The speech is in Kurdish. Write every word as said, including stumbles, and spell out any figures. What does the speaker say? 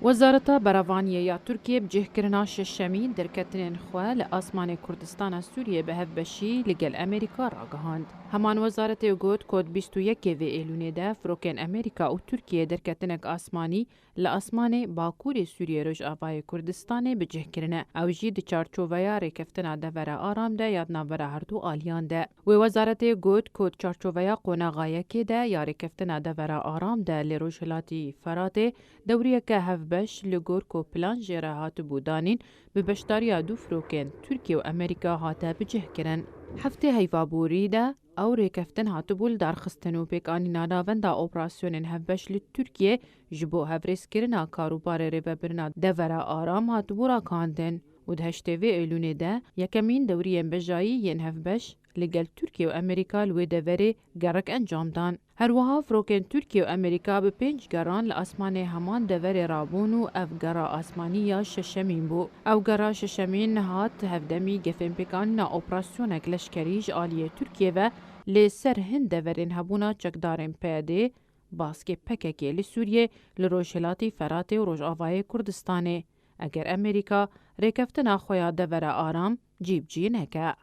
Wezareta Berevaniyê ya Tirkiyê bi cihkirina şeşemîn derketinên xwe li asmanê Kurdistana Sûriyê bi hevbeşî li gel Amerîka ragihand. Heman wezaretê got ku di bîst û yekê vê Êlûnê de firokên Amerîka û Tirkiyê derketinek asmanî li asmanê Bakurê Sûriyê Rojavayê Kurdistanê bi cih kirine. Ew jî di çarçoveya rêkeftina devera aram de ya di navbera herdu aliyan de. Wê wezaretê got ku di çarçoveya qonaxa yekê de ya rêkeftina devera aram de li Rojhilatî Feratê dewriyeke hevbeş li gor ku plan jê re hatibû danîn, bi beşdariya du firokên Tirkiye û Amerîka hate bi cih kirin. Heftê heyva borî de ew rêkeftin hatibû lidarxistin û pêkanîna navenda operasyonên hevbeş li Tirkiye ji bo hevrêzkirina karûbarê rêvebirina devera aram hatibû rakandin û di heştê vê Êlûnê de yekemîn dewriyên bejayî yên hevbeş li gel Tirkiye û Amerîka li wê deverê gerek encam dan. Her wiha firokên Tirkiye û Amerîka bi pênc geran li asmanê heman deverê rabûn û ev gera asmanî ya şeşemîn bû. Ew gera şeşemîn hat hevdemî gefên pêkanîna operasyonek leşkerî ji aliyê Tirkiye ve lê ser hin deverên hebûna çekdarên P Y D, baskê P K K li Sûriyê, li Rojhilatî Feratê û Rojavayê Kurdistanê. Eger Amerîka rêkeftina xwe ya devera aram cîbicî neke.